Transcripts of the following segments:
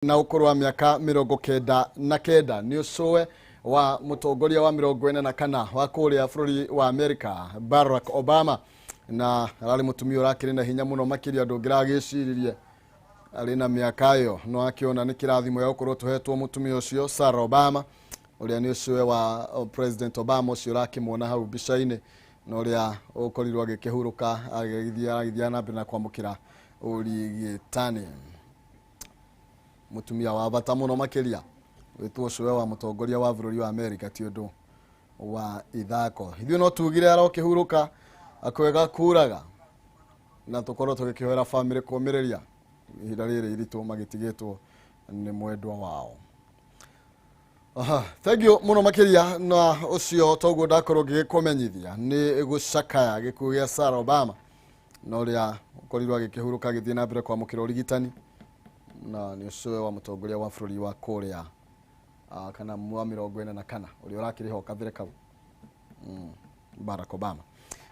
Na ũkũrũ wa mĩaka 99 nĩ ũcũwe wa mũtongoria wa 44 wa kũrĩa bũrũri wa America, Barack Obama, na ararĩ mũtumia ũrakĩrĩ na hinya mũno makĩria andũ ũngĩragĩciririe arĩ na mĩaka ĩyo, no akĩona nĩ kĩrathimo ya gũkorwo tũhetwo mũtumia ũcio Sarah Obama, ũrĩa nĩ ũcũwe wa President Obama ũcio ũrakĩmuona hau mbica-inĩ, na ũrĩa ũkorirwo agĩkĩhurũka agĩthiĩ na mbere na kwamũkĩra ũrigitani. Mũtumia wa bata mũno makĩria wĩtwo ũcũwe wa mũtongoria wa bũrũri wa America ti ũndũ wa ithako. Ithuĩ no tugire arokĩhurũka akwega kuraga, na tũkorwo tũgĩkĩhoera bamĩrĩ kũmĩrĩria ihinda rĩrĩ iritũ magĩtigĩtwo nĩ mwendwa wao. Aha, thank you mũno makĩria. Na ũcio toguo ndakorwo ngĩgĩkũmenyithia nĩ gũcakaya gĩkuũ gĩa Sarah Obama, na ũrĩa ũkorirwo agĩkĩhurũka agĩthiĩ na mbere kwamũkĩra ũrigitani, na nĩ ũcũwe wa mũtongoria wa bũrũri wa kũrĩa kana wa 44 ũrĩa ũrakĩrĩ ho kabere kau, Barack Obama.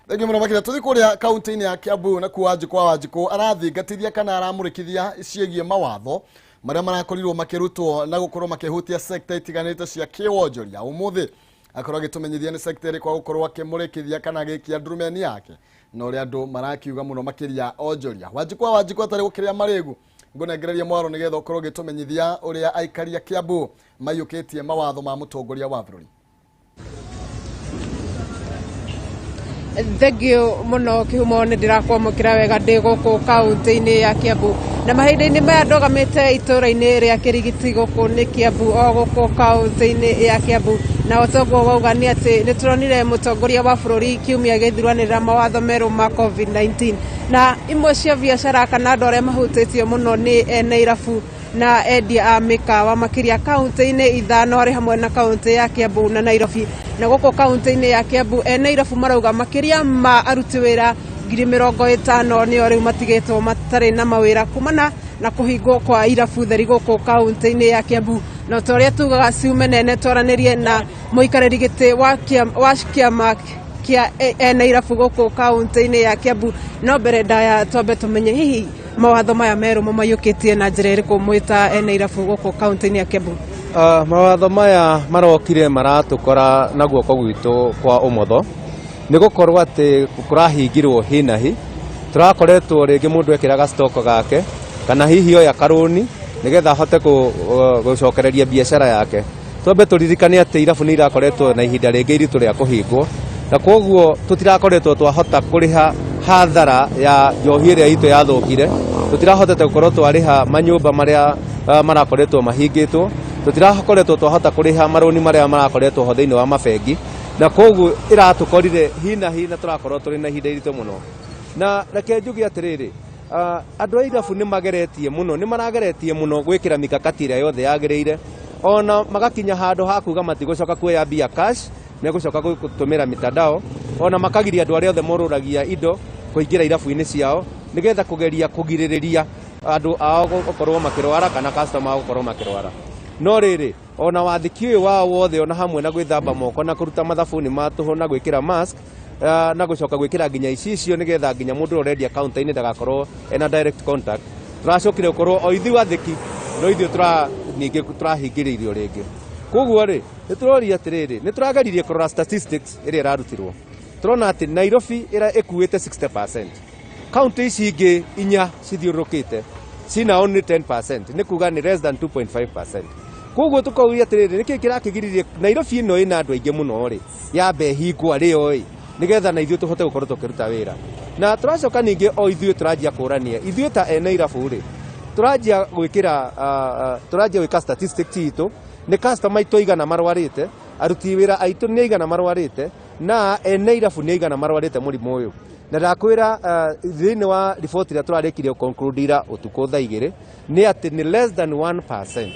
Thengiũ mũno makĩria. Tũthiĩ kũrĩa kaunti-inĩ ya Kiambu, na kuo Wanjikũ wa Wanjikũ arathingatithia kana aramũrĩkithia ciĩgiĩ mawatho marĩa marakorirwo makĩrutwo na gũkorwo makĩhutia sekta itiganĩte cia kĩwonjoria. Ũmũthĩ akorwo agĩtũmenyithia nĩ sekta ĩrĩkũ agũkorwo akĩmũrĩkithia kana agĩikia ndurumeni yake, na ũrĩa andũ marakiuga mũno makĩria onjoria. Wanjikũ wa Wanjikũ atarĩ gũkĩrĩa marĩgu, ngũnengereria mwaro nĩgetha ũkorwo ũgĩtũmenyithia ũrĩa aikari a Kiambu maiyũkĩtie mawatho ma mũtongoria wa bũrũri. Thengio mũno Kĩhumo, nĩ ndĩrakwamũkĩra wega ndĩ gũkũ kaũntĩ-inĩ ya Kiambu, na mahinda-inĩ maya ndũgamĩte itũũra-inĩ rĩa Kĩrigiti, gũkũ nĩ Kiambu, o gũkũ kaũntĩ-inĩ ya Kiambu. Na o toguo wauga, nĩ atĩ nĩ tũronire mũtongoria wa bũrũri kiumia gĩthuranĩra mawatho merũ ma COVID-19, na imwe cia biacara kana andũ arĩa mahutĩtio mũno nĩ ene irabu na endia a mĩkawa, makĩria kaũntĩ-inĩ ithano, harĩ hamwe na kaũntĩ ya Kiambu na Nairobi. Na gũkũ kaũntĩ-inĩ ya Kiambu, ene irabu marauga makĩria ma aruti wĩra 50,000 nĩo rĩu matigĩtwo matarĩ na mawĩra kumana na kũhingwo kwa irabu theri gũkũ kaũntĩ-inĩ ya Kiambu. Na ta ũrĩa tugaga ciume nene, twaranĩrie na mũikarĩri gĩtĩ wa kĩama kĩa ene irabu gũkũ kaũntĩ-inĩ ya Kiambu. No mbere ndaya, twambe tũmenye hihi mawatho maya merũ mũmaiyũkĩtie na njĩra ĩrĩkũ mwĩta ene irabu gũkũ kaũntĩ-inĩ ya Kiambu? Mawatho maya marokire maratũkora na guoko gwitũ kwa ũmotho, nĩ gũkorwo atĩ kũrahingirwo hi na hi. Tũrakoretwo rĩngĩ mũndũ ekĩraga stock gake kana hihi oya karũni nĩgetha ahote gũcokereria biacara yake. Twambe tũririkane atĩ irabu nĩ irakoretwo na ihinda rĩngĩ iritũ rĩa kũhingwo, na koguo tũtirakoretwo twahota kũrĩha hathara ya njohi ĩrĩa itũ yathũkire, tũtirahotete gũkorwo twarĩha manyũmba marĩa marakoretwo mahingĩtwo, tũtirakoretwo twahota kũrĩha marũni marĩa marakoretwo ho thĩinĩ wa mabengi, na koguo ĩratũkorire hi na hi na tũrakorwo tũrĩ na ihinda iritũ mũno. Na reke njuge atĩrĩrĩ, andũ a irabu nĩ mageretie mũno, nĩ marageretie mũno gwĩkĩra mikakati ĩrĩa yothe yagĩrĩire, ona magakinya handũ ha kuga matigũcoka kuoya mbia cash, megũcoka gũtũmĩra mitandao, ona makagiria andũ arĩa othe morũragia indo kũingĩra irabu-inĩ ciao nĩgetha kũgeria kũgirĩrĩria andũ ao gũkorwo makĩrwara kana customer ao gũkorwo makĩrwara. No rĩrĩ, ona wathĩki ũyũ wao wothe, ona hamwe na gwĩthamba moko na kũruta mathabuni ma tũhũ na gwĩkĩra mask na gũcoka gwĩkĩra nginya icicio nĩgetha nginya mũndũ ũrĩa ũrendia counter-inĩ ndagakorwo ena direct contact, tũracokire gũkorwo o ithuĩ athĩki no ithuĩ tũra ningĩ tũrahingĩrĩirio rĩngĩ. Koguo rĩ, nĩ tũroria atĩrĩrĩ, nĩ tũrageririe kũrora statistics ĩrĩa ĩrarutirwo, tũrona atĩ Nairobi ĩrĩa ĩkuĩte 60%, kaunti ici ingĩ inya cithiũrũrũkĩte cina only 10%, nĩ kuga nĩ less than 2.5%. Koguo tũkauria atĩrĩrĩ, nĩkĩ kĩrakĩgiririe Nairobi ĩno ĩna andũ aingĩ mũno rĩ yambe ĩhingwo arĩ yo ĩ, nĩgetha na ithuĩ tũhote gũkorwo tũkĩruta wĩra? Na tũracoka ningĩ o ithuĩ tũranjia kũrania, ithuĩ ta ene irabu rĩ, tũranjia gwĩkĩra tũranjia gwĩka statistics itũ, nĩ customer aitũ aigana marwarĩte, aruti wĩra aitũ nĩ aigana marwarĩte, na ene irabu nĩ aigana marwarĩte mũrimũ ũyũ. Na ndakwĩra, thĩinĩ wa riboti ĩrĩa tũrarĩkirie conclude ira ũtukũ thaa 2, nĩ atĩ nĩ less than 1%.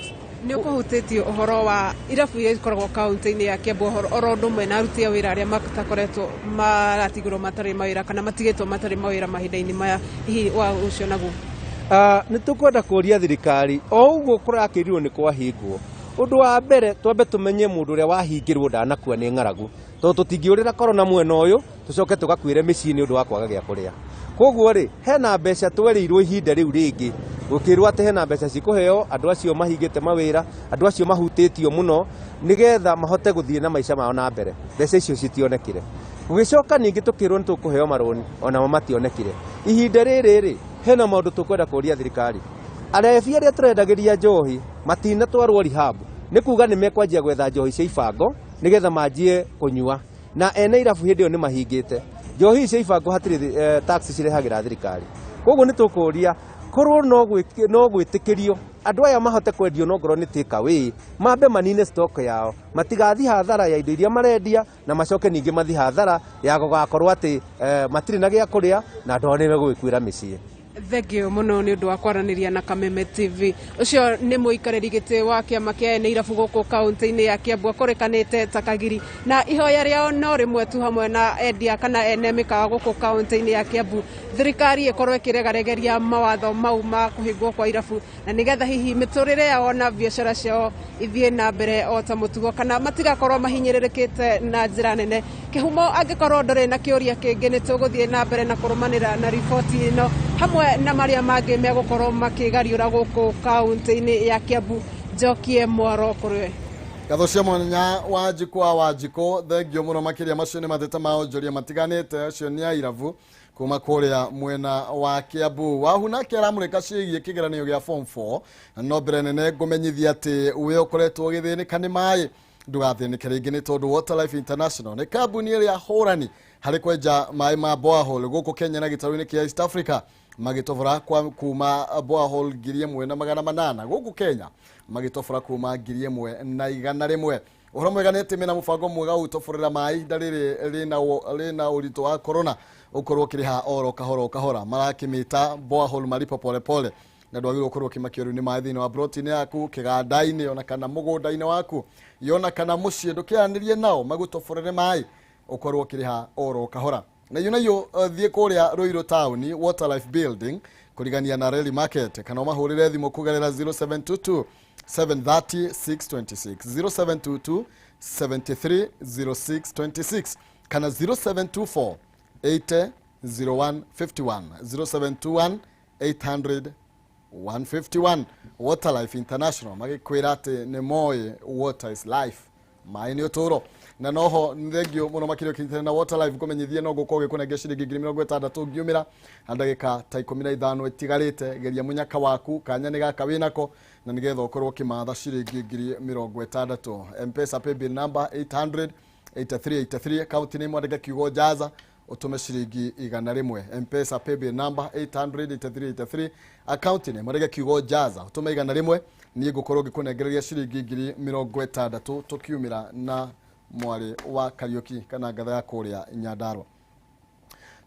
Nĩ ũkũhutĩtie ũhoro wa irabu iria ikoragwo kaũntĩ-inĩ ya Kiambu, ũhoro oro ũndũ ũmwe na aruti a wĩra arĩa matakoretwo maratigĩrwo matarĩ mawĩra kana matigĩtwo matarĩ mawĩra mahinda-inĩ maya, hihi wa ũcio naguo? Nĩ tũkwenda kũria thirikari, o ũguo kũrakĩrirwo nĩ kwahingwo, ũndũ wa mbere twambe tũmenye mũndũ ũrĩa wahingĩrwo ndanakua nĩ ng'aragu, tondũ tũtingĩũrĩra korona mwena ũyũ tũcoke tũgakuĩre mĩciĩ nĩ ũndũ wa kwaga gĩa kũrĩa. Koguo rĩ, hena mbeca twerĩirwo ihinda rĩu rĩngĩ Gũkĩrwo atĩ hena mbeca cikũheo andũ acio mahingĩte mawĩra, andũ acio mahutĩtio mũno, nĩgetha mahote gũthiĩ na maica mao na mbere. Mbeca icio citionekire. Gũgĩcoka ningĩ tũkĩrwo nĩ tũkũheo marũni, onamo mationekire. Ihinda rĩrĩ rĩ, hena maũndũ tũkwenda kũria thirikari. Arebi arĩa tũrendagĩria njohi matinatwarwo rehab, nĩ kuga nĩ mekwanjia gwetha njohi cia ibango nĩgetha manjie kũnyua, na ene irabu hĩndĩ ĩyo nĩ mahingĩte. Njohi cia ibango hatirĩ tax cirehagĩra thirikari. Koguo nĩ tũkũria korwo no gwĩtĩkĩrio andũ aya mahote kwendio no ngorwo nĩ take away, mambe manine stock yao, matigathiĩ hathara ya indo iria marendia, na macoke ningĩ mathiĩ hathara ya gũgakorwo atĩ matirĩ na gĩa kũrĩa na andũ ao nĩ megũgĩkuĩra mĩciĩ. Thengio mũno nĩ ũndũ wa kwaranĩria na Kameme TV. Ũcio nĩ mũikarĩri gĩtĩ wa kĩama kĩa ene irabu gũkũ kaunti-inĩ ya Kiambu akũrĩkanĩte ta Kagiri, na ihoya rĩao no rĩmwe tu hamwe na endia kana ene mĩkawa gũkũ kaunti-inĩ ya Kiambu, thirikari ĩkorwo ĩkĩregaregeria mawatho mau ma kũhingwo kwa irabu, na nĩgetha hihi mĩtũrĩre yao na biacara ciao ithiĩ na mbere o ta mũtugo, kana matigakorwo mahinyĩrĩrĩkĩte na njĩra nene. Kĩhumo, angĩkorwo ndũrĩ na kĩũria kĩngĩ, nĩ tũgũthiĩ na mbere na kũrũmanĩra na riboti ĩno hamwe na marĩa mangĩ megũkorwo makĩgariũra gũkũ kaunti-inĩ ya Kiambu. Njokie mwaro kũrĩ we. Ngatho cia mwanya Wanjikũ wa Wanjikũ, thengio mũno makĩria. Macio nĩ mateta ma onjoria matiganĩte, acio nĩ a irabu kuma kũrĩa mwena wa Kiambu. Wahu nake aramũrĩka ciĩgiĩ kĩgeranio gĩa form 4. No mbere nene ngũmenyithia atĩ we ũkoretwo ũgĩthĩnĩka nĩ maĩ, ndũgathĩnĩke rĩngĩ, nĩ tondũ Water Life International nĩ kambuni ĩrĩa hũrani harĩ kwenja maĩ ma borehole gũkũ Kenya na gĩtarũ-inĩ kĩa East Africa, magĩtobora kwa kuma borehole 1800 gũkũ Kenya, magĩtobora kuma 1100. Ũhoro mwega nĩ atĩ mena mũbango mwega wa gũtoborera maĩ ihinda rĩrĩ rĩna ũritũ wa corona, ũkorwo ũkĩrĩha oro kahora o kahora, marakĩmĩta borehole malipo pole pole, na ndwagĩrĩirwo gũkorwo ũkĩmakio rĩu nĩ maĩ thĩinĩ wa broti-inĩ yaku, kĩganda-inĩ, ona kana mũgũnda-inĩ waku, yona kana mũciĩ. Ndũkĩaranĩrie nao magũtoborere maĩ, ũkorwo ũkĩrĩha oro kahora. Na iyo nayo thiĩ kũrĩa Ruiru Town, Water Life Building, kũrigania na Reli Market, kana ũmahũrĩre thimũ kũgerera 0722 730 626, 0722 73 0626, kana 0724 80 0151, 0721 800 151. Water Life International magĩkwĩra atĩ nĩ moĩ water is life, maĩ nĩ ũtũro. Na noho nĩ thengio mũno makĩria ũkĩnyitanĩra na Water Life. Ngũmenyithie no ngũkorwo gĩkũnengera ciringi 60,000 ngiumĩra na ndagĩka ta 15 itigarĩte. Geria mũnyaka waku, kanya nĩ gaka wĩnako, na nĩgetha ũkorwo ũkĩmatha ciringi 60,000. Mpesa paybill number 800 8383, account name mwandĩke kiugo jaza, ũtũme ciringi 100. Mpesa paybill number 800 8383, account name mwandĩke kiugo jaza, ũtũme 100. Niĩ ngũkorwo ngĩkũnengereria ciringi 60,000 tũkiumĩra na mwarĩ wa Kariũki kana ngatha ya kũrĩa Nyandarua.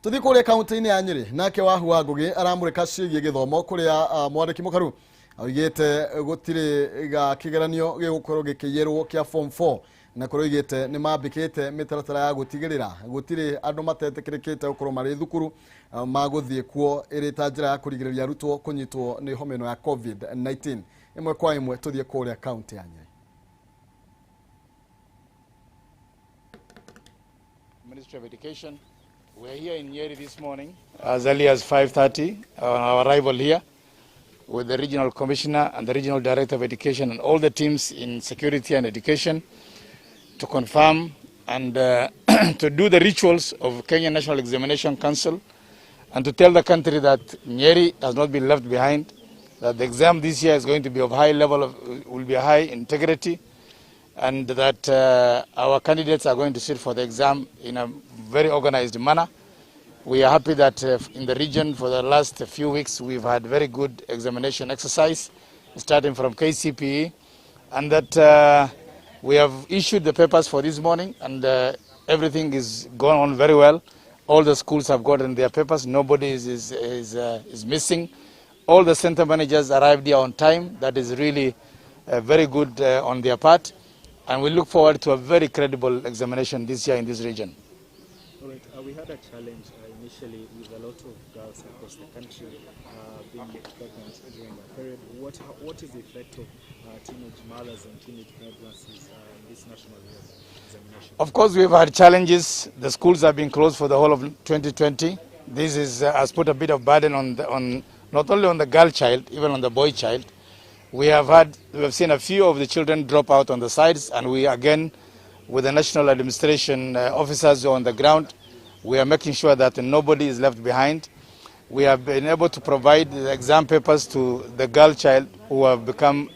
Tũthiĩ kũrĩa kaunti-inĩ ya Nyĩrĩ, nake Wahu wa Ngũgĩ aramũrĩka ciĩgiĩ gĩthomo, kũrĩa mwandĩki mũkaru oigĩte gũtirĩ ga kĩgeranio gĩgũkorwo gĩkĩiyĩrwo kĩa form 4, na kũrĩa oigĩte nĩ mambĩkĩte mĩtaratara ya gũtigĩrĩra gũtirĩ andũ matetĩkĩrĩkĩte gũkorwo marĩ thukuru magũthiĩ kuo, ĩrĩ ta njĩra ya kũrigĩrĩria arutwo kũnyitwo nĩ homa ĩno ya COVID-19. Ĩmwe kwa ĩmwe tũthiĩ kũrĩa kaunti ya Nyĩrĩ. Ministry of Education. We're here in Nyeri this morning as early as 5:30 on our arrival here with the regional commissioner and the regional director of education and all the teams in security and education to confirm and to do the rituals of Kenya National Examination Council and to tell the country that Nyeri has not been left behind, that the exam this year is going to be of high level, will be high integrity, and that our candidates are going to sit for the exam in a very organized manner. We are happy that in the region for the last few weeks we've had very good examination exercise, starting from KCPE, and that we have issued the papers for this morning, and everything is going on very well. All the schools have gotten their papers. Nobody is missing. All the center managers arrived here on time. That is really very good on their part. And we look forward to a very credible examination this year in this region. All right, we had a challenge initially with a lot of girls across the country being pregnant during that period. What is the effect of teenage mothers and teenage pregnancies in this national examination? Of course, we've had challenges. The schools have been closed for the whole of 2020. This has put a bit of burden on not not only on the girl child, even on the boy child. We have seen a few of the children drop out on the sides, and we again, with the national administration officers on the ground, we are making sure that nobody is left behind. We have been able to provide the exam papers to the girl child who have become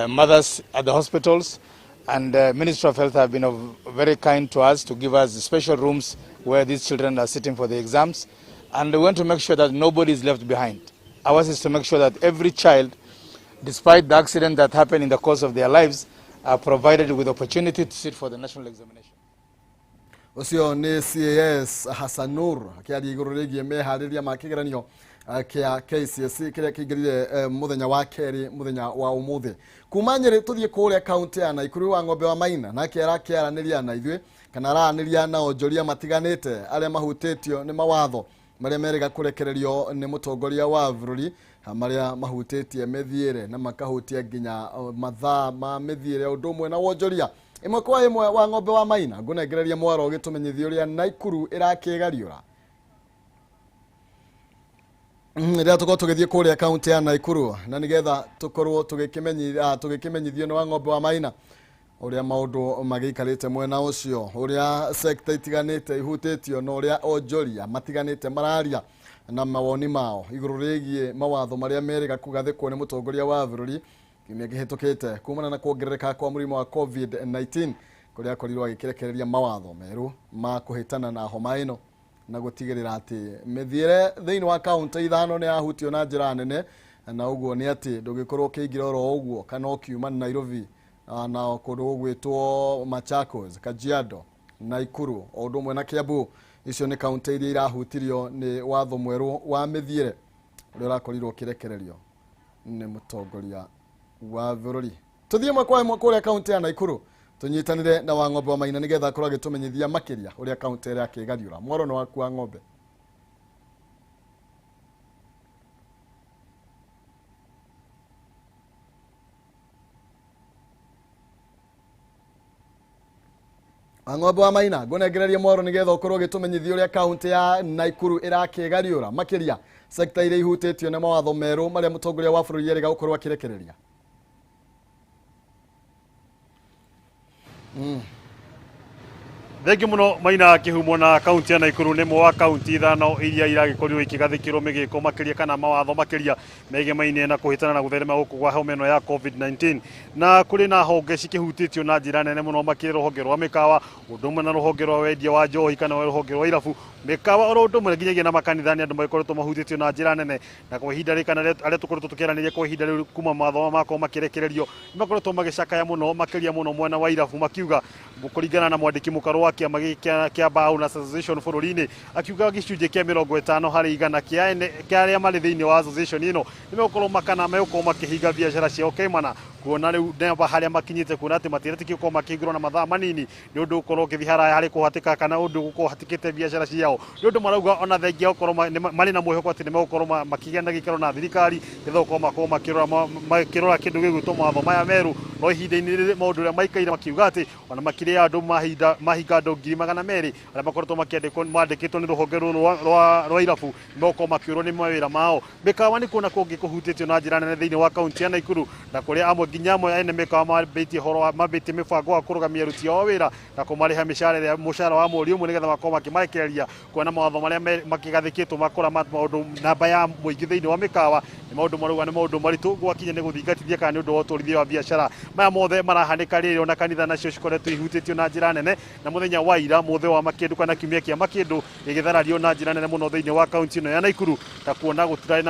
mothers at the hospitals, and the Ministry of Health have been very kind to us to give us special rooms where these children are sitting for the exams. And we want to make sure that nobody is left behind. Ours is to make sure that every child, despite the accident that happened in the course of their lives, are provided with opportunity to sit for the national examination. Ũcio nĩ CAS Hassan Nur akĩaria igũrũ rĩgiĩ meharĩria ma kĩgeranio kĩa KCSE kĩrĩa kĩingĩrire mũthenya wa kerĩ mũthenya wa ũmũthĩ. Kuma Nyĩrĩ tũthiĩ kũrĩa kaunti ya Naikuru, wa Ng'ombe wa Maina nake arakĩaranĩria na ithuĩ kana aranĩria na onjoria matiganĩte arĩa mahutĩtio nĩ mawatho marĩa merĩga kũrekererio nĩ mũtongoria wa bũrũri, marĩa mahutĩtie mĩthiĩre na makahutia nginya mathaa ma mĩthiĩre ũndũ ũmwe na wonjoria ĩmwe kwa ĩmwe. Wa Ng'ombe wa Maina, ngũnengereria mwaro ũgĩtũmenyithia ũrĩa Naikuru ĩrakĩgariũra. Rĩrĩa tũkorwo tũgĩthiĩ kũrĩa kaunti ya Naikuru na nĩgetha tũkorwo tũgĩkĩmenyithio nĩ wa Ng'ombe wa Maina ũrĩa maũndũ magĩikarĩte mwena ũcio, ũrĩa sekta itiganĩte ihutĩtio na ũrĩa onjoria matiganĩte mararia na mawoni mao igũrũ rĩgiĩ mawatho marĩa merĩga kũgathĩkwo nĩ mũtongoria wa bũrũri kiumia kĩhĩtũkĩte kumana na kuongerereka kwa mũrimũ wa COVID-19, kũrĩa akorirwo agĩkĩrekereria mawatho merũ ma kũhĩtana na homa ĩno na gũtigĩrĩra atĩ mĩthiĩre thĩinĩ wa kaunti ithano nĩ yahutio na njĩra nene, na ũguo nĩ atĩ ndũngĩkorwo ũkĩingĩra oro ũguo kana ũkiuma Nairobi na kũndũ gũgwĩtwo Machakos, Kajiado, Naikuru o ũndũ ũmwe na Kiambu. Icio nĩ kaunti iria irahutirio nĩ watho mwerũ wa mĩthiĩre ũrĩa ũrakorirwo ũkĩrekererio nĩ mũtongoria wa bũrũri. Tũthiĩ ĩmwe kwa ĩmwe kũrĩa kaunti ya Naikuru tũnyitanĩre na wa Ng'ombe wa Maina nĩgetha akorwo agĩtũmenyithia makĩria ũrĩa kaunti ĩrĩa akĩgariũra. Mwaro nĩ waku, wa Ng'ombe. Wa Ng'ombe wa Maina, ngũnengereria mwaro nĩgetha ũkorwo ũgĩtũmenyithia ũrĩa kaunti ya Naikuru ĩrakĩgariũra, makĩria sekta iria ihutĩtio nĩ mawatho merũ marĩa mũtongoria wa bũrũri erĩga gũkorwo akĩrekereria. Thengiũ mũno, Maina Kĩhumo. Na kaunti ya Naikuru nĩ ĩmwe wa kaunti ithano iria iragĩkorirwo ikĩgathĩkĩrwo mĩgĩko makĩria kana mawatho makĩria megemainie na kũhĩtana na gũtherema gũkũ kwa homa ĩno ya COVID-19, na kũrĩ na honge cikĩhutĩtio na njĩra nene mũno makĩria rũhonge rwa mĩkawa, ũndũ ũmwe na rũhonge rwa wendia wa njohi kana rũhonge rwa irabu, mĩkawa oro ũndũ ũmwe nginyagia na makanitha. Nĩ andũ magĩkoretwo mahutĩtio na njĩra nene, na kwa ihinda rĩrĩ kana arĩa tũkoretwo tũkĩaranĩria kwa ihinda rĩu kuma mawatho maya makorwo makĩrekererio nĩ makoretwo magĩcakaya mũno makĩria mũno mwena wa irabu, makiuga kũringana na mwandĩki mũkarũ wa kĩama gĩkĩ kĩa Bar Owners Association bũrũri-inĩ, akiuga gĩcunjĩ kĩa 50% kĩa arĩa marĩ thĩinĩ wa association ĩno nĩ megũkorwo makana megũkorwo makĩhinga biacara ciao kaimana, kuona rĩu namba harĩa makinyĩte, kuona atĩ matiretĩkio gũkorwo makĩhingũrwo na mathaa manini nĩ ũndũ gũkorwo ũkĩthiĩ haraya harĩ kũhatĩka kana ũndũ gũkorwo hatĩkĩte biacara ciao, nĩ ũndũ marauga ona thengia gũkorwo marĩ na mwĩhoko atĩ nĩ megũkorwo makĩgĩa na gĩikaro na thirikari nĩgetha gũkorwo makorwo makĩrora kĩndũ gĩgwĩtwo mawatho maya merũ. No ihinda-inĩ rĩrĩ maũndũ ũrĩa maikaire, makiuga atĩ ona makĩria ya andũ mahinda mahinga andũ 200,000 arĩa makoretwo makĩandĩkwo mandĩkĩtwo nĩ rũhonge rũrũ rwa irabu nĩ megũkorwo makĩũrwo nĩ mawĩra mao. Mĩkawa nĩ kuona kũngĩ kũhutĩtio na njĩra nene thĩinĩ wa kaunti ya Naikuru, na kũrĩa amwe nginya amwe ene mĩkawa mambĩtie ũhoro wa mambĩtie mĩbango wa kũrũgamia aruti ao a wĩra na kũmarĩha mĩcara ĩrĩa mũcara wa mweri ũmwe nĩgetha makorwo makĩmarekereria, kuona mawatho marĩa makĩgathĩkĩtwo makũra maũndũ namba ya mũingĩ thĩinĩ wa mĩkawa nĩ maũndũ marauga nĩ maũndũ maritũ gwakinya nĩ gũthingatithia kana nĩ ũndũ wa ũtwarithia wa biacara. Maya mothe marahanĩka rĩrĩ ona kanitha nacio cikoretwo ihutĩtio na njĩra nene, na mũthenya wa ira mũthĩ wa makĩndũ kana kiumia kĩa makĩndũ gĩgĩtharario na njĩra nene mũno thĩinĩ wa kaunti ĩno ya Naikuru, ta kuona gũtirarĩ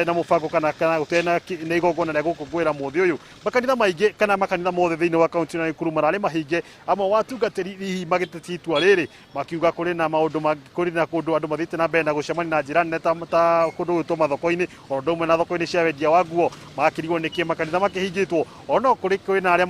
na mũbango kana gũtirarĩ na igongona rĩa gũkũngũĩra mũthĩ ũyũ. Makanitha maingĩ kana makanitha mothe thĩinĩ wa kaunti ĩno ya Naikuru mararĩ mahinge, amwe wa atungatĩri hihi magĩtetia itua rĩrĩ makiuga kũrĩ na maũndũ kũrĩ na kũndũ andũ mathiĩte na mbere na gũcemania na njĩra nene ta kũndũ gwĩtwo mathoko-inĩ o ũndũ ũmwe na thoko-inĩ cia wendia wa nguo. Magakĩrigwo nĩkĩ makanitha makĩhingĩtwo. Ono kũrĩ kwĩna arĩa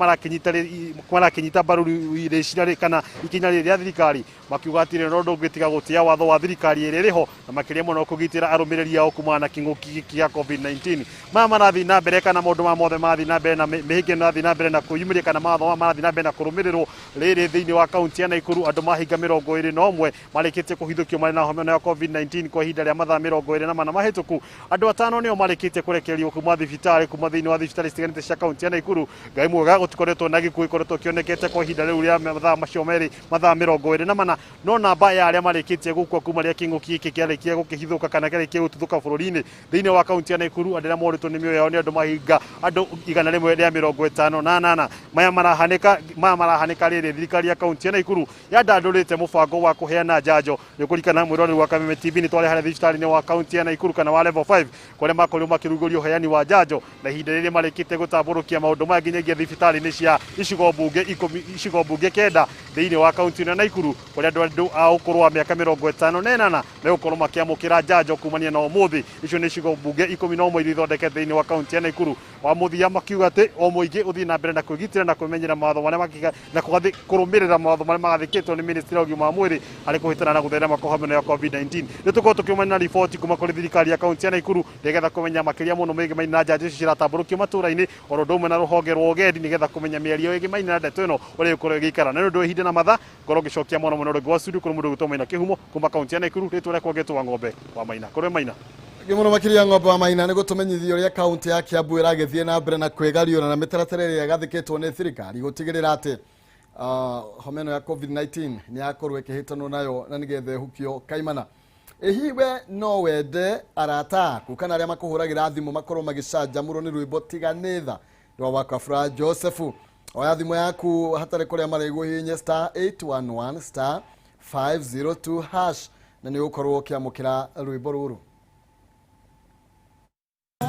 marakĩnyita mbaru rĩciria kana ikinya rĩrĩ rĩa thirikari, makiuga atĩ no ndũngĩtiga gũtĩa watho wa thirikari ĩrĩa ĩrĩho na makĩria mũno kũgitĩra arũmĩrĩri ao kumana na kĩng'ũki gĩkĩ gĩa COVID-19. Maya marathiĩ na mbere kana maũndũ maya mothe marathiĩ na mbere na mĩhĩnga ĩno ĩrathiĩ na mbere na kwĩyumĩria kana mawatho maya marathiĩ na mbere na kũrũmĩrĩrwo rĩrĩ thĩinĩ wa kaunti ya Naikuru, andũ mahinga 21 marĩkĩtie. kũhithũkio marĩ na homa ĩno ya COVID-19 kwa ihinda rĩa mathaa 24 mahĩtũku. Andũ atano nĩo marĩkĩtie kũrekererio kuma thibitarĩ, kuma thĩinĩ wa thibitarĩ citiganĩte cia kaunti ya Naikuru. Ngai mwega, gũtikoretwo na gĩkuũ gĩkoretwo kĩonekete kwa ihinda rĩu rĩa mathaa macio merĩ, mathaa 24. No namba ya arĩa marĩkĩtie gũkua kuma rĩa kĩng'ũki gĩkĩ kĩarĩkia gũkĩhithũka kana kĩarĩkia gũtuthũka bũrũri-inĩ thĩinĩ wa kaunti ya Naikuru, andũ arĩa morĩtwo nĩ mĩoyo yao nĩ andũ mahinga andũ 158. Maya marahanĩka rĩrĩ thirikari ya kaunti ya Naikuru yandandũrĩte mũbango wa kũheana njanjo. Nĩ ũkũririkana mwĩroreri wa Kameme TV, nĩ twarĩ harĩa thibitarĩ-inĩ wa kaunti ya Naikuru kana wa level 5, kũrĩa makorirwo makĩrugũria ũheani wa njanjo, na ihinda rĩrĩ marĩkĩtie gũtambũrũkia maũndũ maya nginyagia thibitarĩ-inĩ cia icigo mbunge 10, icigo mbunge 9 thĩinĩ wa kaunti ya Naikuru, kũrĩa andũ a ũkũrũ wa mĩaka 58 megũkorwo makĩamũkĩra njanjo kumania na ũmũthĩ. Icio nĩ icigo mbunge 11 iria ithondekete thĩinĩ wa kaunti ya Naikuru. Wa mũthia makiuga atĩ o mũingĩ ũthiĩ na mbere na kwĩgitĩra na kwĩmenyera mawatho marĩa na kũrũmĩrĩra mawatho marĩa magathĩkĩtwo nĩ ministry ya ũgima wa mwĩrĩ harĩ kũhĩtana na gũtherema kwa homa ĩno ya COVID-19. Nĩ tũkorwo tũkĩumania na riboti kuma kũrĩ thirikari ya kaunti ya Naikuru, nĩgetha kũmenya makĩria mũno mĩgĩmaine na njanjo icio ciratambũrũkio matũra-inĩ, oro ũndũ ũmwe na rũhonge rwa ũgendi, nĩgetha kũmenya mĩario ĩgĩmaine na ndeto ĩno ũrĩa ĩgũkorwo ĩgĩikara. Na nĩ ũndũ wa ihinda na mathaa, ngorwo ngĩcokia mũno mũno rĩngĩ wa studio kũrĩ mũndũ ũgwĩtwo Maina Kĩhumo kuma kaunti ya Naikuru. Rĩtwa rĩakwa ngĩtwo Ng'ombe wa Maina. Kũrĩ Maina. Gä makiria Ng'ombe wa Maina nä gå tå menyithia å rä a kaunti ya Kiambu ĩragĩthiĩ na mbere na kwĩgariũra na mĩtaratara ĩrĩa ĩgathĩkĩtwo nĩ thirikari gũtigĩrĩra atĩ homa ĩno ya COVID-19 nĩ yakorwo ĩkĩhĩtanwo nayo na nĩgetha ĩhukio kaimana. Ĩ we no wende arata aku kana arĩa makũhũragĩra thimũ makorwo magĩcanjamũrwo nĩ rwĩmbo "Tiganĩtha" rwa Wakabura Joseph? Oya thimũ yaku hatarĩ kũrĩa marĩgũ, hihinye *811*502# na nĩ ũgũkorwo ũkĩamũkĩra rwĩmbo rũrũ.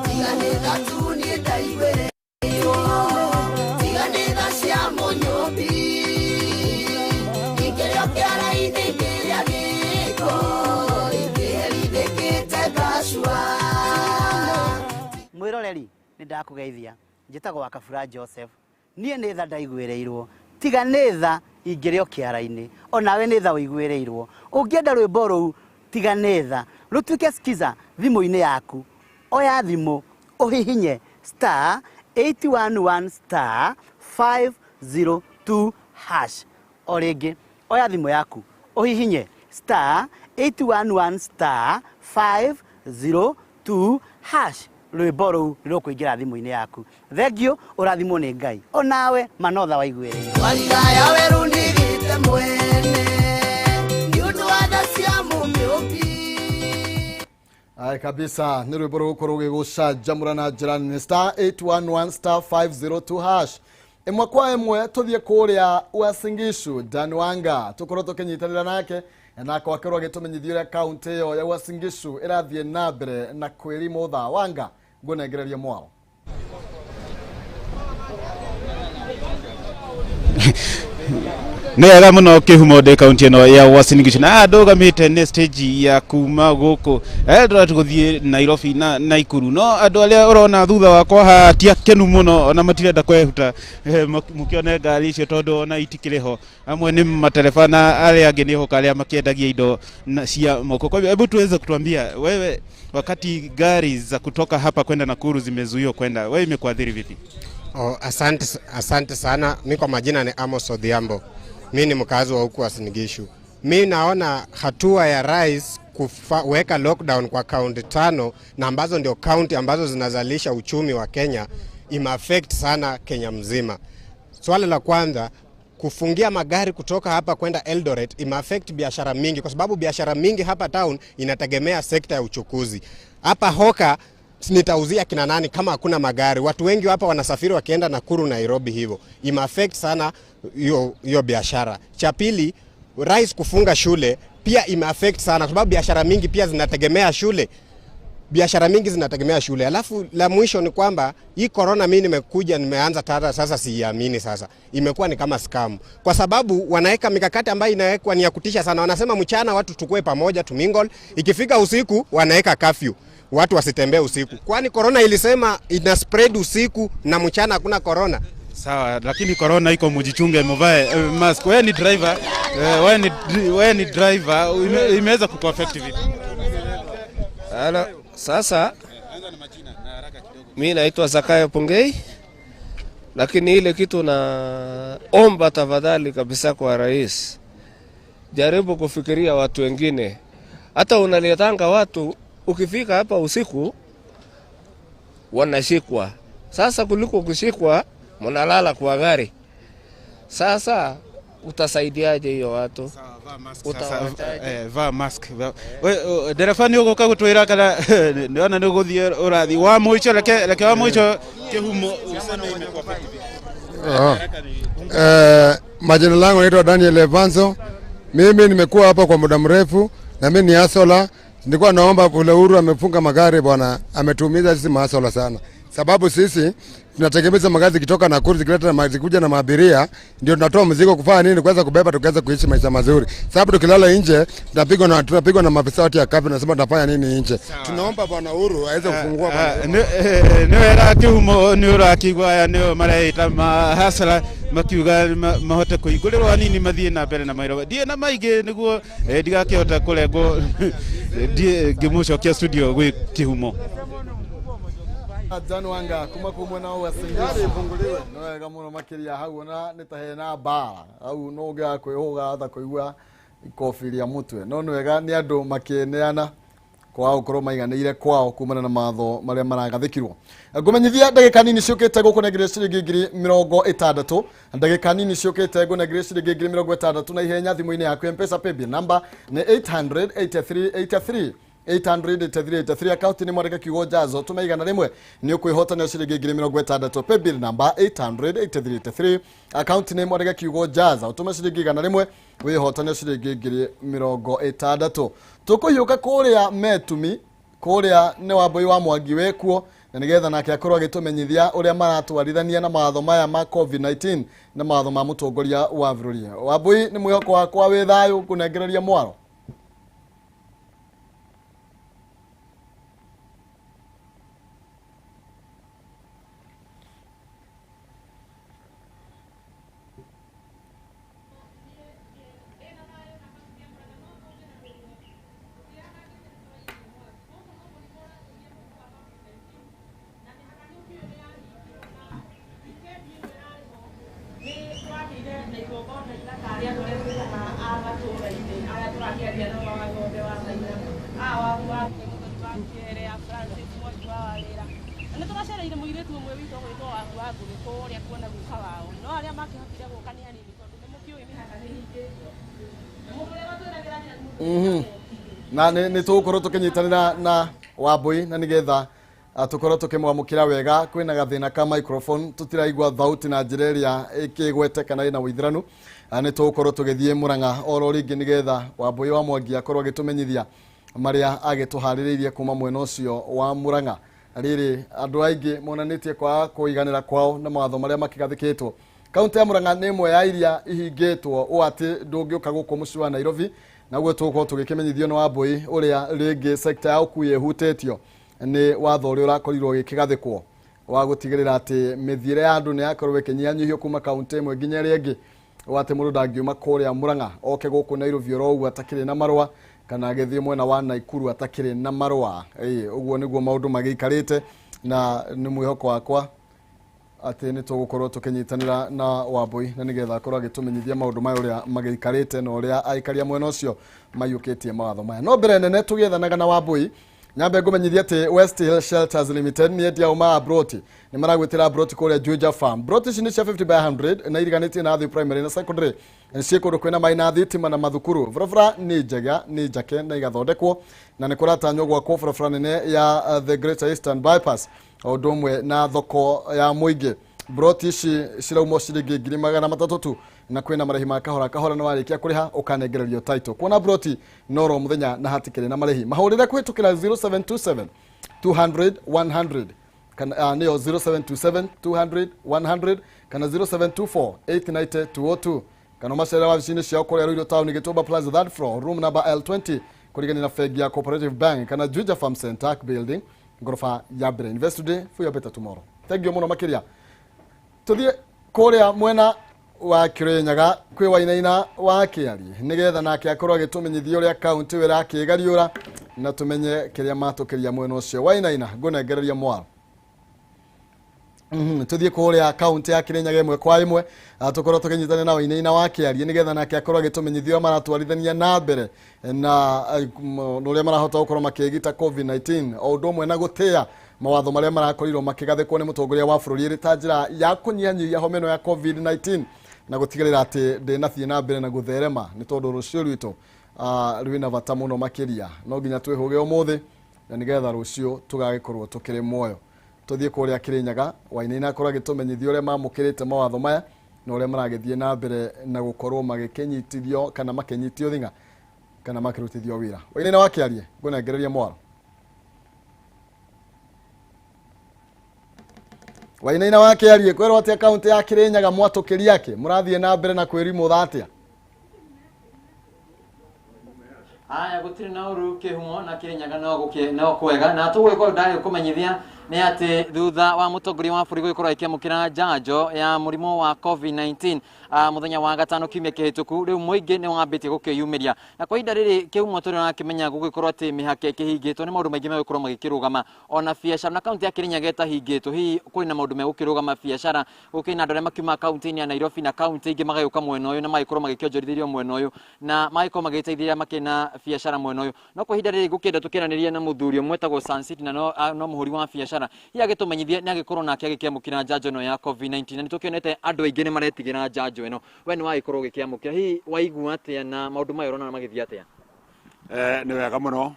Tiganĩtha tu niĩ ndaiguĩrĩirwo, tiganĩtha cia mũnyũmbi, ingĩrĩo kĩara-inĩ, ingĩrĩa gĩko, ingĩherithĩkĩte ngacua. Mwiroreri, nĩ ndakũgeithia. Njĩtagwo Wakabura Joseph. Niĩ nĩ tha ndaiguĩrĩirwo, tiga nĩ tha ingĩrĩo kĩara-inĩ. Onawe nĩ tha ũiguĩrĩirwo. Ũngĩenda rwĩmbo rũu "Tiga nĩ tha" rũtuĩke skiza thimũ-inĩ yaku, oya thimũ ũhihinye *811*502#. O rĩngĩ, oya thimũ yaku ũhihinye *811*502#. Rwĩmbo rũu nĩ rũkũingĩra thimũ-inĩ yaku. Thengiũ, ũrathimwo nĩ Ngai. Onawe manotha waiguĩrĩirwo. Warigaya werũ nĩgĩte mwene nĩ ũndũ wa tha cia mũmĩũmbi. Ay, kabisa, nĩ rwĩmbo rũgũkorwo rũgĩgũcanjamũra na njĩra nene, *811*502#. Ĩmwe kwa ĩmwe tũthiĩ kũrĩa Uasin Gishu, Dan Wanga, tũkorwo tũkĩnyitanĩra nake na akorwo agĩtũmenyithia ũrĩa kaunti ĩyo ya Uasin Gishu ĩrathiĩ na mbere na kwĩrimũtha. Wanga, ngũnengereria mwaro. Nĩ wega mũno Kĩhumo, ndĩ kaunti ĩno ya Uasin Gishu na ndũgamĩte nĩ stage ya kuma gũkũ Eldoret gũthiĩ Nairobi na Naikuru, no andũ arĩa ũrona thutha wakwa haha ti akenu mũno, ona matirenda kwehuta mũkĩone ngari icio tondũ ona itikĩrĩ ho. Amwe nĩ matereba na arĩa angĩ nĩ hoka arĩa makĩendagia indo cia moko. Kwa hivyo hebu tuweze kutuambia wewe, wakati gari za kutoka hapa kwenda Nakuru zimezuiwa kwenda, wewe imekuathiri vipi? Oh, asante, asante sana. Mi kwa majina ni Amos Odhiambo. Mi ni mkazi wa huku Uasin Gishu. Mi naona hatua ya rais kuweka lockdown kwa kaunti tano na ambazo ndio kaunti ambazo zinazalisha uchumi wa Kenya imeaffect sana Kenya mzima. Swala la kwanza, kufungia magari kutoka hapa kwenda Eldoret imeaffect biashara mingi, kwa sababu biashara mingi hapa town inategemea sekta ya uchukuzi. Hapa hawker nitauzia kina nani kama hakuna magari? Watu wengi hapa wanasafiri wakienda Nakuru, Nairobi, hivyo imeaffect sana hiyo hiyo biashara. Cha pili, rais kufunga shule pia imeaffect sana, kwa sababu biashara mingi pia zinategemea shule, biashara mingi zinategemea shule. Alafu la mwisho ni kwamba hii corona, mimi nimekuja nimeanza tata sasa, siiamini sasa, imekuwa ni kama scam, kwa sababu wanaweka mikakati ambayo inawekwa ni ya kutisha sana. Wanasema mchana watu tukue pamoja tumingle, ikifika usiku wanaweka curfew, watu wasitembee usiku. Kwani corona ilisema ina spread usiku na mchana hakuna corona? Sawa, lakini corona iko, mujichunge, muvae mask. Wewe ni driver, wewe ni driver, imeweza kukuaffect vipi? Halo, sasa mi naitwa Zakayo Pongei, lakini ile kitu naomba tafadhali kabisa kwa rais, Jaribu kufikiria watu wengine. Hata unaletanga watu, ukifika hapa usiku wanashikwa. Sasa kuliko kushikwa, mnalala kwa gari. Sasa utasaidiaje hiyo watu? Sasa, Utawachaje? vaa mask. We, ndereba nĩ ũgũka gũtwĩra kana nĩona nĩ ũgũthiĩ ũrathiĩ wa mũico, reke wa mũico kĩhumo useme imekuwa vipi? Majina langu naitwa Daniel Evanso. Mimi nimekuwa hapa kwa muda mrefu na mimi ni hustler. Nilikuwa naomba ule Uhuru amefunga magari bwana, ametuumiza sisi mahustler sana, sababu sisi tunategemeza magari zikitoka Nakuru zikileta na zikuja na maabiria, ndio tunatoa mzigo kufanya nini, kuweza kubeba tukaweza kuishi maisha mazuri, sababu tukilala nje tunapigwa na maafisa wote ya kafi, nasema tunafanya nini nje. Tunaomba bwana Uhuru aweze kufungua bwana. Nĩ wega kĩhumo, nĩ ũrakĩigua aya nĩo mareita mahustler makiuga mahote kũhingũrĩrwo hanini mathiĩ na mbere na mawĩra. Ndiĩ na maingĩ nĩguo ndigakĩhota kũrengwo, ndiĩ ngĩmũcokia studio gwĩ kĩhumo. John Wanga kuma kuu mwena wa Uasin Gishu, nĩ wega mũno makĩria hau ona nĩ ta hena mbara hau, no ũngĩaga kwĩhũga ta kũigua ikobi rĩa mũtwe, no nĩ wega nĩ andũ makĩneana kwaga gũkorwo maiganĩire kwao kumana na matho marĩa maragathĩkirwo. Ngũmenyithia ndagĩka nini ciũkĩte gũkũnengeria ciringi 60,000. Ndagĩka nini ciũkĩte ngũnengeria ciringi 60,000 na ihenya thimũ-inĩ yaku. M-Pesa paybill number nĩ 883 83 883 83. Akaunti nĩ mwandĩke kiugo jazo, tũme 100, nĩ ũkwĩhotanĩra ciringi 60,000. Paybill number 883 83, akaunti nĩ mwandĩke kiugo jaza, ũtũme ciringi 100, wĩhotanĩre ciringi 60,000. Tũkũhiũka kũrĩa Metumi, kũrĩa nĩ Wambui wa Mwangi wĩkuo, na nĩgetha nake akorwo agĩtũmenyithia ũrĩa maratwarithania na mawatho maya ma COVID-19 na mawatho ma mũtongoria wa bũrũri. Wambui, nĩ mwĩhoko wakwa wĩ thayũ, ngũnengereria mwaro. Nĩ tũracereire mũirĩtu ũmwe witũ ũgwĩtwo Waku wa Ngũgĩ kũrĩa kuona guka wao, no arĩa makĩhotire gũka nĩ anini tondũ nĩ mũkĩũĩ mĩhaka nĩ hingĩtwo na mũndũ ũrĩa watwĩragĩra njĩra nĩ mũndũ. Na nĩ tũgũkorwo tũkĩnyitanĩra na Wambui na nĩgetha tũkorwo tũkĩmwamũkĩra wega. Kwĩna gathĩna ka microphone, tũtiraigua thauti na njĩra ĩrĩa ĩkĩgwete kana ĩna ũithĩranu. Nĩ tũgũkorwo tũgĩthiĩ Mũrang'a oro rĩngĩ nĩgetha Wambui wa Mwangi akorwo agĩtũmenyithia marĩa agĩtũharĩrĩirie kuma mwena ũcio wa Mũrang'a. Rĩrĩ andũ aingĩ monanĩtie kwaga kũiganĩra kwao na mawatho marĩa makĩgathĩkĩtwo. Kaunti ya Murang'a nĩ ĩmwe ya iria ihingĩtwo ũũ atĩ ndũngĩũka gũkũ mũciĩ wa Nairobi, naguo tũgũkorwo tũgĩkĩmenyithio nĩ Wambui ũrĩa rĩngĩ sekta ya ũkui ĩhutĩtio nĩ watho ũrĩa ũrakorirwo ũgĩkĩgathĩkwo wa gũtigĩrĩra atĩ mĩthiĩre ya andũ nĩ yakorwo ĩkĩnyihanyihio kuma kaunti ĩmwe nginya ĩrĩa ĩngĩ, ũũ atĩ mũndũ ndangiuma kũrĩa Murang'a oke gũkũ Nairobi oro ũguo atakĩrĩ na marũa, kana agĩthiĩ mwena wa Naikuru atakĩrĩ na marũa. Ĩĩ, ũguo nĩguo maũndũ magĩikarĩte, na nĩ mwĩhoko wakwa atĩ nĩ tũgũkorwo tũkĩnyitanĩra na Wambui na nĩgetha akorwo agĩtũmenyithia maũndũ maya ũrĩa magĩikarĩte na ũrĩa aikaria mwena ũcio maiyũkĩtie mawatho maya. No mbere nene tũgĩethanaga na Wambui, nyambe ngũmenyithia atĩ West Hill Shelters Limited nĩ endia uma a broti, nĩ maragwĩtĩra broti kũrĩa Juja Farm. Broti ici nĩ cia 50 by 100 na iriganĩtie na thĩ primary na secondary, ciĩ kũndũ kwĩna maĩ na thitima na mathukuru. Barabara nĩ njega, nĩ njake na igathondekwo, na nĩ kũratanywo gwakwo barabara nene ya the Greater Eastern Bypass o ũndũ ũmwe na thoko ya mũingĩ. Broti ici ciraumwo ciringi 300,000 tu, na kwĩna marĩhi ma kahora kahora, na warĩkia kũrĩha ũkanengererio title. Kuona broti noro mũthenya na hatikĩrĩ na marĩhi. Mahũrĩre kũhĩtũkĩra 0727 200 100 kana nĩyo 0727 200 100 kana 0724 890 202, kana ũmacerere wabici-inĩ ciao kũrĩa Ruiru Town, Gĩtũmba Plaza, third floor, room number L20, kũrigania na bengi ya Cooperative Bank, kana Juja Farm Center building, ngoroba ya mbere. Invest today for your better tomorrow. Thank you mũno makĩria. Tũthiĩ kũrĩa mwena wa Kirinyaga kwĩ Wainaina wa Kĩari nĩgetha nake akorwo agĩtũmenyithia ũrĩa kaunti ĩyo ĩrakĩgariũra na tũmenye kĩrĩa matũkĩria mwena ũcio. Wainaina, ngũnengereria mwaro. Tuthiĩ kũrĩa kaunti ya Kirinyaga ĩmwe kwa ĩmwe, tũkorwo tũkĩnyitanĩra na Wainaina wa Kĩarie nĩgetha nake akorwo agĩtũmenyithia ũrĩa maratwarithania na mbere na ũrĩa marahota gũkorwo makĩgita COVID-19, o ũndũ ũmwe na gũtĩa mawatho marĩa marakorirwo makĩgathĩkwo nĩ mũtongoria wa bũrũri ĩrĩ ta njĩra ya kũnyihanyihia homa ĩno ya COVID-19 na gũtigĩrĩra atĩ ndĩnathiĩ na mbere na gũtherema, nĩ tondũ rũciũ rwitũ rwĩna bata mũno makĩria. No nginya twĩhũge ũmũthĩ na nĩgetha rũciũ tũgagĩkorwo tũkĩrĩ muoyo. Tuthiĩ kũrĩa Kirinyaga, Wainaina akorwo agĩtũmenyithia ũrĩa mamũkĩrĩte mawatho maya na ũrĩa maragĩthiĩ na mbere na gũkorwo magĩkĩnyitithio kana makĩnyitio thing'a kana makĩrutithio wĩra. Wainaina wa Kĩarie, ngũnengereria mwaro. Wainaina wa Kĩarie, kwĩrwo atĩa kaunti ya Kirinyaga mwatũkĩria akĩ mũrathiĩ na mbere na kwĩrimũtha atĩa? Aya, gũtirĩ na ũru kĩhumo na Kirinyaga no gũkĩ no kwega, na tũgũgĩkorwo ndagĩkũmenyithia nĩ atĩ thutha wa mũtongoria wa bũrũri gũgĩkorwo akĩamũkĩra njanjo ya mũrimũ wa COVID-19 mũthenya wa gatano kiumia kĩhĩtũku, rĩu mũingĩ nĩ wambĩtie gũkĩyumĩria, na kwa ihinda rĩrĩ kĩhumo tũrĩ ũrakĩmenya gũgĩkorwo atĩ mĩhaka ĩkĩhingĩtwo nĩ maũndũ maingĩ megũkorwo magĩkĩrũgama ona biacara, na kaunti ya Kirinyaga ĩtahingĩtwo hihi kũrĩ na maũndũ megũkĩrũgama biacara. Gũkĩrĩ na andũ arĩa makiuma kaunti-inĩ ya Nairobi na kaunti ingĩ magagĩũka mwena ũyũ na magagĩkorwo magĩkĩonjorithĩrio mwena ũyũ na magagĩkorwo magĩteithĩrĩria makĩna biacara mwena ũyũ. No kwa ihinda rĩrĩ ngũkĩenda tũkĩaranĩrie na mũthuri ũmwe wĩtagwo Sun City, na no mũhũri wa biacara, hihi agĩtũmenyithie nĩ agĩkorwo nake agĩkĩamũkĩra njanjo ĩno ya COVID-19, na nĩ tũkĩonete andũ aingĩ nĩ maretigĩra njanjo ĩno. We nĩ wagĩkorwo ũgĩkĩamũkĩra, hihi waigua atĩa na maũndũ maya ũrona magĩthiĩ atĩa? Nĩ wega mũno.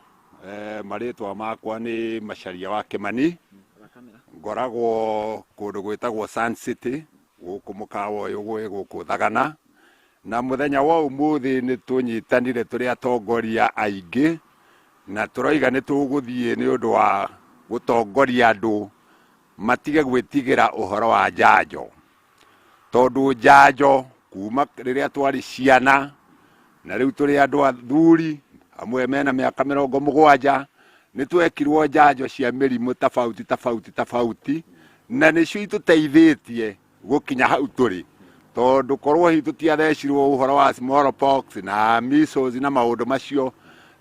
Marĩtwa makwa nĩ Macharia wa Kĩmani, ngoragwo kũndũ gwĩtagwo Sun City gũkũ mũkawa ũyũ gwĩ gũkũ Thagana, na mũthenya wa ũmũthĩ nĩ tũnyitanire tũrĩ atongoria aingĩ na tũroiga nĩ tũgũthiĩ nĩ ũndũ wa gũtongoria andũ matige gwĩtigĩra ũhoro wa njanjo, tondũ njanjo kuma rĩrĩa twarĩ ciana na rĩu tũrĩ andũ athuri amwe mena mĩaka 70 nĩ twekirwo njanjo cia mĩrimũ tofauti tofauti tofauti, na nĩcio itũteithĩtie gũkinya hau tũrĩ, tondũ korwo hihi tũtiathecirwo ũhoro wa smallpox na measles na maũndũ macio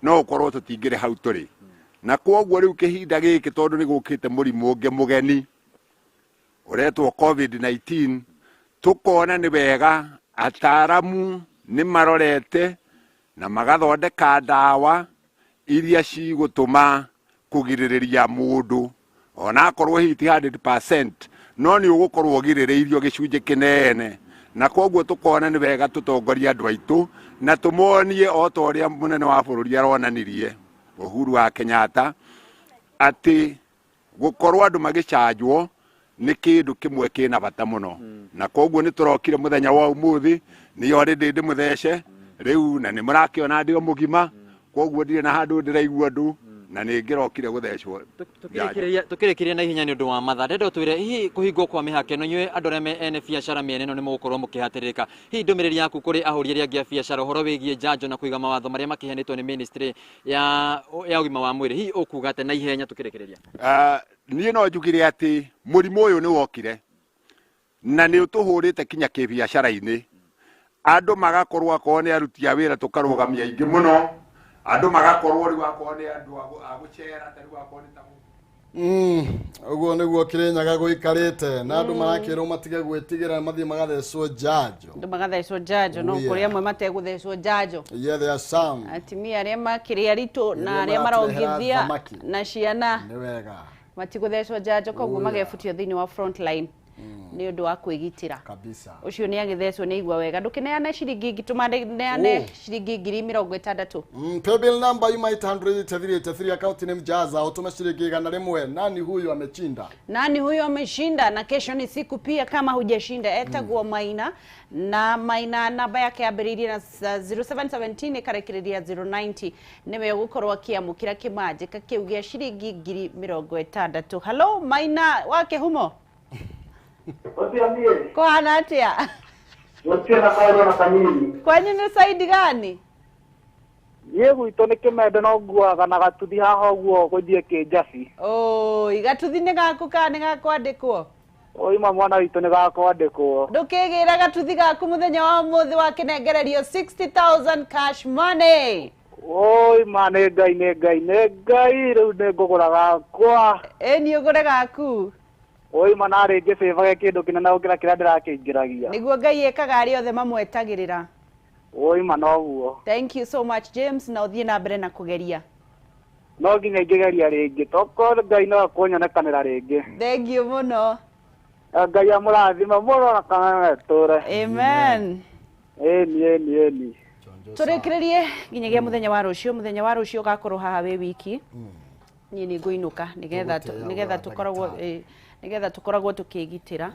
no ũkorwo tũtingĩrĩ hau tũrĩ. Na kwoguo rĩu kĩhinda gĩkĩ tondũ nĩ gũkĩte mũrimũ ũngĩ mũgeni ũretwo COVID-19, tũkona nĩ wega ataaramu nĩ marorete na magathondeka ndawa iria cigũtũma kũgirĩrĩria mũndũ ona akorwo hihi ti 100% no nĩ ũgũkorwo ũgirĩrĩirio gĩcunjĩ kĩnene. Na kwoguo tũkona nĩ wega tũtongorie andũ aitũ na tũmonie o ta ũrĩa mũnene wa bũrũri aronanirie Uhuru wa Kenyatta atĩ gũkorwo andũ magĩcanjwo nĩ kĩndũ kĩmwe kĩna bata mũno. Na kwoguo nĩ tũrokire mũthenya wa ũmũthĩ, nĩ already ndĩmũthece rĩu na nĩ mũrakĩona ndĩ o mũgima, kwoguo ndirĩ na handũ ndĩraigua andũ na nĩ ngĩrokire gũthecwo. Tũkĩrĩkĩria na ihenya nĩ ũndũ wa mathaa, ndĩrenda ũtwĩre hihi kũhingwo kwa mĩhaka ĩno inyuĩ andũ arĩa me ene biacara mĩena ĩno nĩ mũgũkorwo mũkĩhatĩrĩrĩka, hihi ndũmĩrĩri yaku kũrĩ ahũri arĩa angĩ a biacara ũhoro wĩgiĩ njanjo na kũiga mawatho marĩa makĩheanĩtwo nĩ ministry ya ũgima wa mwĩrĩ, hihi ũkuga atĩa na ihenya tũkĩrĩkĩrĩria? Niĩ no njugire atĩ mũrimũ ũyũ nĩ wokire na nĩ ũtũhũrĩte kinya kĩbiacara-inĩ, andũ magakorwo akorwo nĩ aruti a wĩra tũkarũgamia aingĩ mũno, andũ magakorwo rĩu akorwo nĩ andũ a gũcera ta rĩu akorwo nĩ ta Ũguo nĩguo Kirinyaga gũikarĩte na andũ marakĩrwo matige gwĩtigĩra mathiĩ magathecwo njanjo. Andũ magathecwo njanjo, no kũrĩ amwe mategũthecwo njanjo. Yeah, there are some. Atumia arĩa makĩrĩ aritũ na arĩa marongithia na ciana nĩ wega matigũthecwo njanjo, koguo magebutio thĩinĩ wa front line nĩ ũndũ wa kwĩgitĩra kabisa. Ũcio nĩ agĩthecwo nĩ aigua wega. Ndũkĩneane ciringi tũmaneane ciringi 60,000. Paybill number yuma 883 account name Jaza, utume shilingi 101. Nani huyu amechinda? Nani huyu ameshinda? Na kesho ni siku pia kama hujashinda etagwo Maina, na Maina namba yake yambĩrĩirie na 0717 ĩkarekereria 090, nĩwe ũgũkorwo akĩamũkĩra kĩmanjĩka kĩu gĩa ciringi 60,000. Hello Maina wa Kĩhumo. Kũhana atĩa? Kwanyu nĩ saidi gani? Niĩ gwitũ nĩ Kĩmende no nguaga na gatuthi haha ũguo gũthiĩ Kĩnjabi. Oi, gatuthi nĩ gaku kana nĩ gakwandĩkwo? Oi, mwana witũ nĩ gakwandĩkwo. Ndũkĩgĩra gatuthi gaku mũthenya wa ũmũthĩ wakĩnengererio 60,000 cash money. Oi, ma nĩ Ngai nĩ Ngai nĩ Ngai, rĩu nĩ ngũgũra gakwa. Ĩ nĩ ũgũre gaku? Ũima narĩ ngĩcĩbage kĩndũ kĩnene gũkĩra kĩrĩa ndĩrakĩingĩragia. Nĩguo Ngai ekaga arĩa othe mamwetagĩrĩra. Ũima noguo. Thank you so much, James, na ũthiĩ na mbere na kũgeria. No nginya ingĩgeria rĩngĩ tokorwo Ngai no akũnyonekanĩra rĩngĩ. Thank you mũno. Ngai amũrathime mũno na kana tũre. Amen. Ĩni ĩni ĩni. Tũrĩkĩrĩrie nginyagia mũthenya wa rũciũ. Mũthenya wa rũciũ ũgakorwo haha wĩ wiki. Niĩ nĩ ngũinũka nĩgetha Tũgũtĩĩa nĩgetha ũrĩa tũkoragwo nĩgetha tũkoragwo tũkĩgitĩra.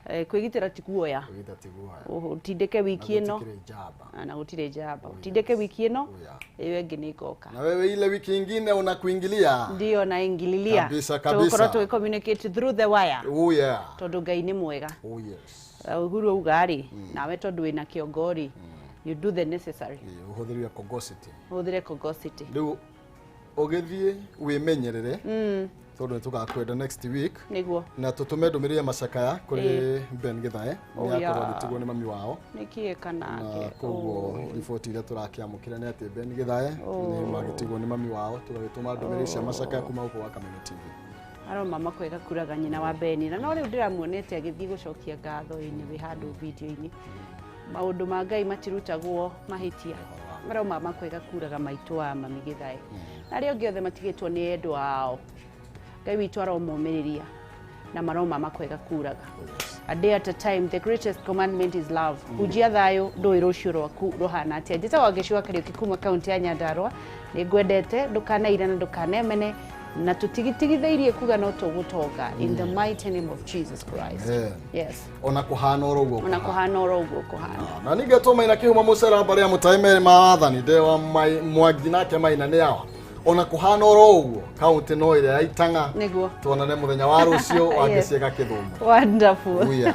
Kwĩgitĩra ti guoya. Kwĩgitĩra ti guoya. Ũtindĩke wiki Na ĩno. gũtikĩrĩ njamba. Ah, na gũtirĩ njamba. Ũtindĩke wiki ĩno, ĩyo ĩngĩ nĩ ngoka. Na wewe ile wiki ingine unakuingilia. Ndio naingililia. Kabisa, kabisa. Tũgũkorwo tũgĩ communicate through the wire. Oh yeah. Tondũ Ngai nĩ mwega. Oh yes. Uhuru auga rĩ, nawe tondũ wĩna kĩongo rĩ, you do the necessary. Ũhũthĩre Kogosity. Ũhũthĩre Kogosity. Rĩu ũgĩthiĩ wĩmenyerere tondũ nĩ tũgakwenda next week. Nĩguo. Na tũtũme ndũmĩrĩri ya macakaya kũrĩ Ben Githae Oh, nĩ akorwo yeah. agĩtigwo nĩ mami wao. Nĩkĩĩ Na kanake? koguo riboti iria tũrakĩamũkĩra nĩ atĩ Ben Githae Oh. nĩ magĩtigwo nĩ mami wao, tũgagĩtũma ndũmĩrĩri cia macakaya kuma gũkũ gwa Kameme TV. Aro mama kwega kuraga nyina wa Beni na no rĩu ndĩramuonete agĩthiĩ gũcokia ngatho ĩnĩ wĩ handũ video-inĩ. Maũndũ ma Ngai matirutagwo mahĩtia. Aro mama kwega kuraga maitũ wa mami Githae na arĩa angĩ othe matigĩtwo nĩ endwa ao. Ngai witũ aromomĩrĩria na maroma makwega kuraga. A day at a time, the greatest commandment is love. Hunjia thayũ, ndũĩ rũciũ rwaku rũhana atĩa. Njĩtagwo Wangeci wa Kariũki kuma kaunti ya Nyandarua. Nĩ ngwendete, ndũkanaira na ndũkanemene, na tũtigitigithĩirie kuga no tũgũtonga in the mighty name of Jesus Christ. Amen. Yes. Ona kũhana oro ũguo. Ona kũhana oro ũguo kũhana. Na ningĩ Maina kĩhumo mũcera mbarĩ ya mũtaĩ merĩ ma wathani ndewa Mwangi nake Maina nĩ awa. Ona kũhana oro ũguo kaunti no ĩrĩa ya Itang'a. Nĩguo. Tuonane mũthenya wa rũciũ wa Yes. Ngĩciĩga Kĩthumo. Wonderful. Oh yeah.